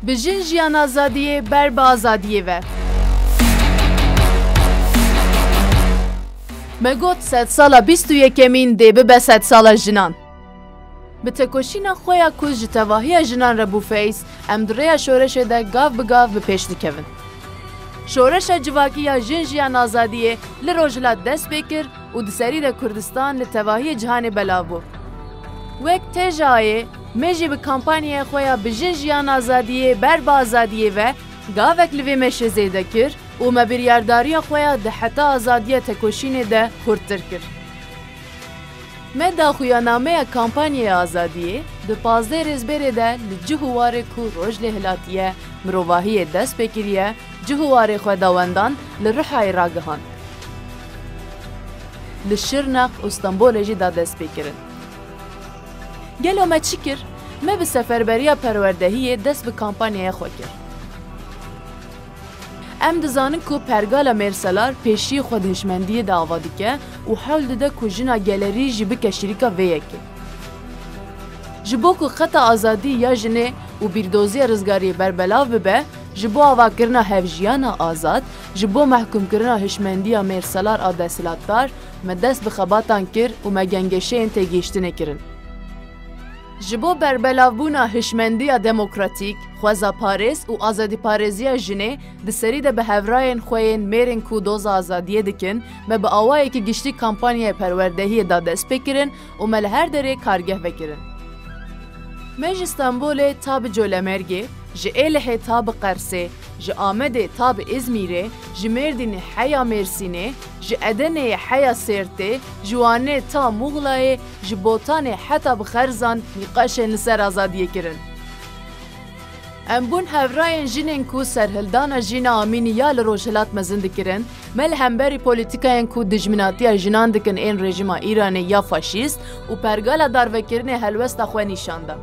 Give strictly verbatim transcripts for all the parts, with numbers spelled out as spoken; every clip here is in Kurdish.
Bi jin jiyan azadiyê ber bi azadiyê ve. Me got sedsala bîst û yekemîn dê bibe sedsala jinan. Bi tekoşîna xwe ya ku ji tevahiya jinan re bû feyz, em di rêya şoreşê de gav bi gav bi pêş dikevin. Şoreşa civakî ya jin jiyan azadiyê li Rojhilat dest pê kir û di serî de Kurdistan li tevahiyê cihanê belav bû. Wek T J A'yê, me jî bi kampanyaya xwe ya bi jin jiyan azadiyê ber bi azadiyê ve gavek li vê meşê zêde kir û me biryardariya xwe ya di heta azadiya tekoşînê de xurttir kir. Me daxuya nameya kampanyaya azadiyê di pazdeh Rêzberê de li cih û warê ku roj lê hilatiye, mirovahiyê dest pê kiriye, cih û warê xwedawendan li Rihayê ragihand. Li Şirnex û Stenbolê jî da dest pê kirin. Gelo me çi kir? Me bi Seferberiya Perwerdehiyê dest bi kampanyaya xwe kir. Em dizanin ku pergala Mêrselar pêşiyê xwe di hişmendiyê de ava dike û hewl dide ku jina gelerî jî bike şirîka vê yekê. Ji bo ku xeta azadî ya jinê û bîrdoziya rizgariyê berbelav bibe, ji bo avakirina hevjiyana azad, ji bo mehkûmkirina hişmendiya Mêrselar a desthilatdar, me dest bi xebatan kir û me gengeşeyên têgihiştinê kirin. Ji bo berbelavbûna hişmendiya demokratîk, xwezaparêz û azadîparêziya jinê di serî de bi hevrayên xwe yên mêrên ku doza azadiyê dikin, me bi awayekî giştî kampanyaya perwerdehiyê da dest pê kirin û me li her derê kargeh vekirin. Me ji Stenbolê ta bi Colemêrgê, ji Êlihê ta bi Qersê, ji Amedê ta bi Îzmîrê, ji Mêrdînê heya Mêrsînê, ji Edeneyê heya Sêrtê, ji Wanê ta Muxlayê, ji Botanê heta bi Xerzan nîqaşên li ser azadiyê kirin. Em bûn hevrayên jinên ku serhildana Jîna Amînî ya li Rojhilat mezin dikirin, me li hemberî polîtîkayên ku dijminatiya jinan dikin ên rejîma Îranê ya faşîst û pergala darvekirinê helwesta xwe nîşan da.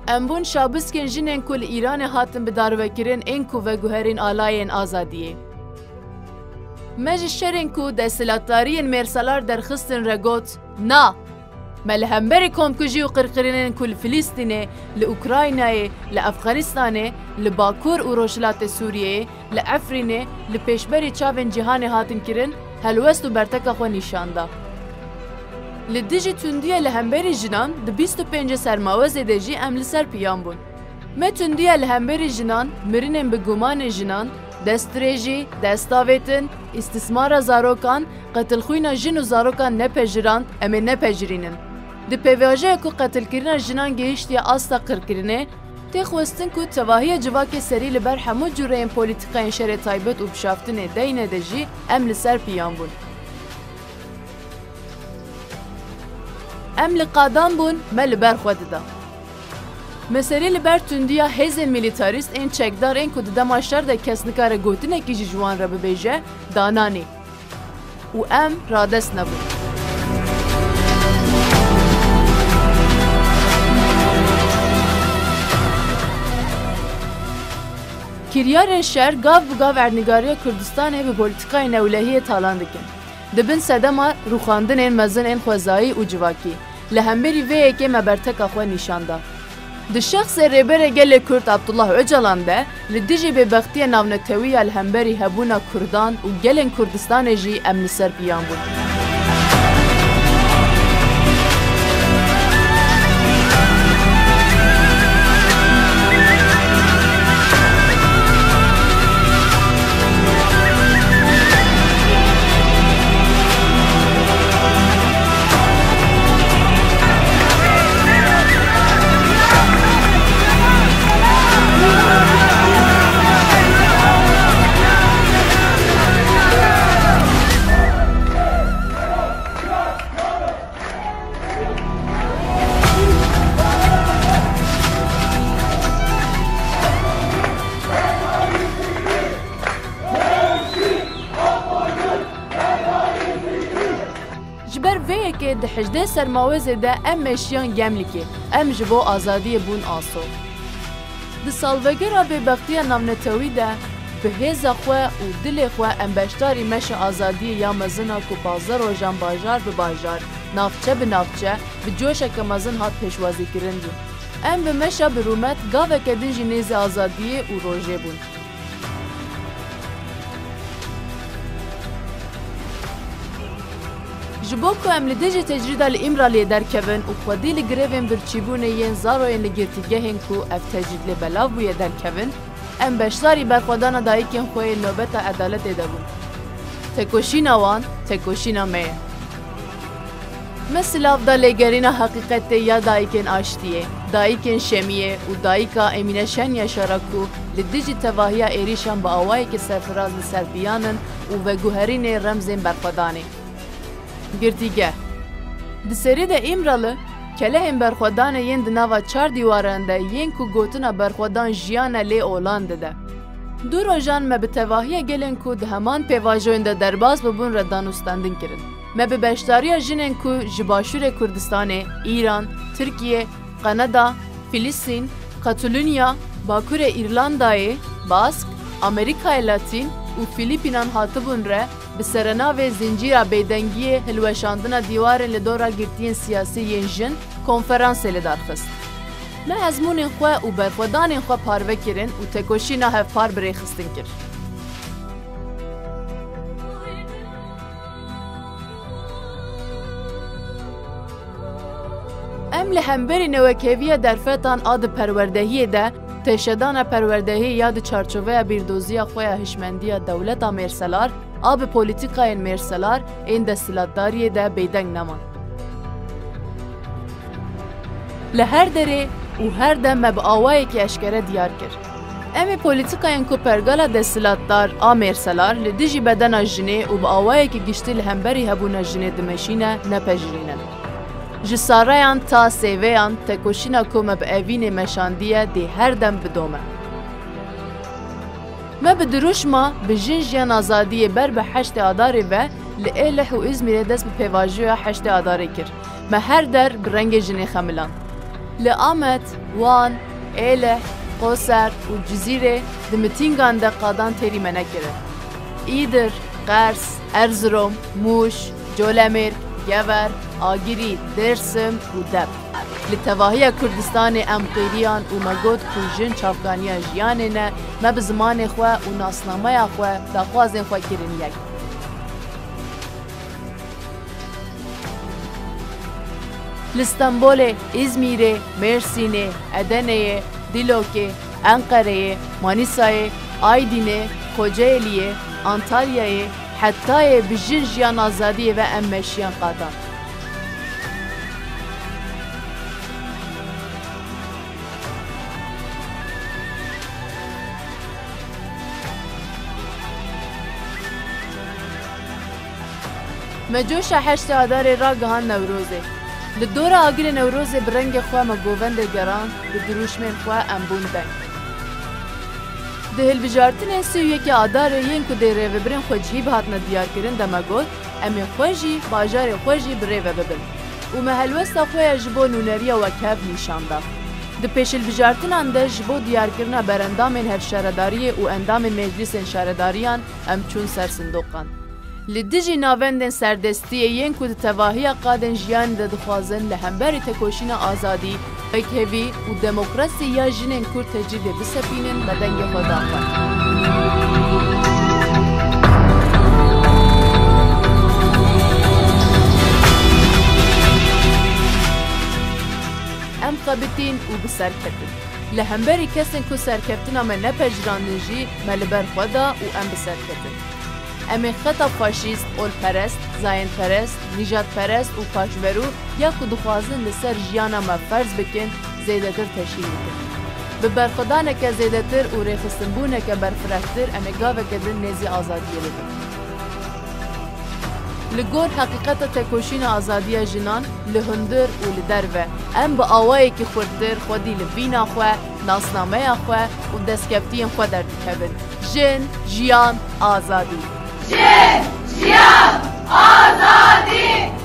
Em bûn şabiskên jinên ku li Îranê hatin bi darvekirin ên ku veguherîn alayên azadiyê. Me ji şerên ku desthilatdariyên Mêrselar derxistin re got, na! Me li hemberî komkujî û qirkirinên ku li Filîstînê, li Ukraynayê, li Efxanistanê, li Bakur û Rojhilatê Sûriyeyê, li Efrînê, li pêşberî çavên cîhanê hatin kirin, helwest û berteka xwe nîşan da. Li dijî tundiya li hemberî jinan di bîst û pêncê Sermawezê de jî em li ser piyan bûn. Me tundiya li hemberî jinan, mirinên bi gumanê jinan, destdirêjî, destavêtin, îstismara zarokan, qetilxwîna jin û zarokan nepejirand, em ê nepejirînin. Di pêvajoya ku qetilkirina jinan gihiştiye asta qirkirinê, tê xwestin ku tevahiya civakê serî li ber hemû cûreyên polîtîkayên şerê taybet û bişaftinê deyne de jî em li ser piyan bûn. Em li qadan bûn, me li ber xwe dida. Me serî li ber tundiya hêzên milîtarîst ên çekdar ên ku di dema şer de kes nikare gotinekî jî ji wan re bibêje, dananî. Û em radest nebûn. Kiryarên şer gav bi gav erdnîgariya Kurdistanê bi polîtîkayên newlehiyê talan dikin. Di bin sedema rûxandinên mezin ên xwezayî û civakî, li hemberî vê yekê me berteka xwe nîşan da. Di şexsê Rêberê Gelê Kurd Abdullah Ocalan de, li dijî bêbextiya navnetewî ya li hemberî hebûna Kurdan û gelên Kurdistanê jî em li ser piyan bûn. Ji ber vê yekê di hejdeh Sermawezê de em meşiyan Gemlîkê, em ji bo azadiyê bûn aso. Di salvegera bêbextiya navnetewî de, bi hêza xwe û dilê xwe em beşdarî meşa azadiyê ya mezin a ku pazdeh rojan bajar bi bajar, navçe bi navçe, bi coşeke mezin hat pêşwazîkirin bûn. Em bi meşa bi rûmet gaveke din jî nêzî azadiyê û rojê bûn. Ji bo ku em li dijî tecrîda li Îmraliyê derkevin û xwedî li grevên birçîbûnê yên zaroyên li girtîgehên ku ev tecrîd lê belav bûye derkevin, em beşdarî berxwedana dayikên xwe yên nobeta edaletê de bûn. Tekoşîna wan, tekoşîna me ye. Me silav da lêgerîna heqîqetê ya dayikên aştiyê, dayikên şemiyê û dayika Emîne Şenyaşa re ku li dijî tevahiya êrîşan bi awayekî serfiraz li ser biyan in û veguherînê remzên berxwedanê. Girtîgeh. Di serî de Îmralı, kelehên berxwedanê yên di nava çar dîwaran de yên ku gotina berxwedan jiyan e lê olan dide. Du rojan me bi tevahiya gelên ku di heman pêvajoyên de derbas bûbûn re danûstendin kirin. Me bi beşdariya jinên ku ji Başûrê Kurdistanê, Îran, Tirkiye, Kanada, Filistîn, Katalonya, Bakurê Îrlandayê, Bask, Amerîkaya Latîn û Filîpînan hatibûn re bi serenavê Zincîra Bêdengiyê Hilweşandina Dîwarên li Dora Girtiyên Siyasî yên Jin konferansê li dar xist. Me ezmûnên xwe û berxwedanên xwe parve kirin û tekoşîna hevpar bi rêxistin kir. Em li hemberî newekheviya derfetan a di perwerdehiyê de, têşedana perwerdehiyê ya di çarçoveya bîrdoziya xwe ya hişmendiya dewleta mêrselar a bi polîtîkayên mêrselar ên desthilatdariyê de bêdeng neman. Li her derê û her dem me bi awayekî eşkere diyar kir. Em ê polîtîkayên ku pergala desthilatdar a mêrselar li dijî bedena jinê û bi awayekî giştî li hemberî hebûna jinê dimeşîne, nepejirînin. Ji sareyan ta sêveyan, tekoşîna ku me bi evînê meşandiye dê her dem bidome. Me bi dirûşma Bi jin jiyan azadiyê ber bi heştê Adarê ve li Êlih û Îzmîrê dest bi pêvajoya heştê Adarê kir. Me her der bi rengê jinê xemiland. Li Amed, Wan, Êlih, Qoser û Cizîrê di mitîngan de qadan têrî me nekirin. Îdir, Qers, Erzirom, Mûş, Colemêrg, Gever, Agirî, Dêrsim û Dep. Li tevahiya Kurdistanê em qîriyan û me got ku jin çavkaniya jiyanê ne, me bi zimanê xwe û nasnameya xwe daxwazên xwe kirin yek. Li Stenbolê, Îzmîrê, Mêrsînê, Edeneyê, Dîlokê, Enqereyê, Manîsayê, Aydînê, Kocaeliyê, Antalyayê, Hetayê bi jin jiyan azadiyê ve em meşiyan qadan. Me coşa heştê Adarê ragihand Newrozê. Li dora agirê Newrozê bi rengê xwe me govendê gerand, bi dirûşmên xwe em bûn deng. Di hilbijartinên sî û yekê Adarê yên ku dê rêvebirên xwecihî bihatine diyarkirin de me got, em ê xwe jî, bajarê xwe jî bi rê ve bibin. Û me helwesta xwe ya ji bo nûneriya wekhev nîşan da. Di pêşhilbijartinan de ji bo diyarkirina berendamên hevşaredariyê û endamên meclîsên şaredariyan em çûn ser sindoqan. Li dijî navendên serdestiyê yên ku di tevahiya qadên jiyanê de dixwazin li hemberî tekoşîna azadî, wekhevî û demokrasî ya jinên Kurd tecrîdê bisepînin, me dengê xwe da xwe. Em xebitîn û bi ser ketin. Li hemberî kesên ku serkeftina me nepejirandin jî me li ber xwe da û em bi ser ketin. Em ê xeta faşîst, olperest, zayendperest, nîjadperest û paşverû ya ku dixwazin li ser jiyana me ferz bikin, zêdetir teşhîr bikin. Bi berxwedaneke zêdetir û rêxistinbûneke berfirehtir em ê gaveke din nêzî azadiyê bibin. Li gor heqîqeta tekoşîna azadiya jinan li hundir û li derve, em bi awayekî xurttir xwedî li vîna xwe, nasnameya xwe û destkeftiyên xwe derdikevin. Jin, jiyan, azadî. Jin, jiyan, azadî!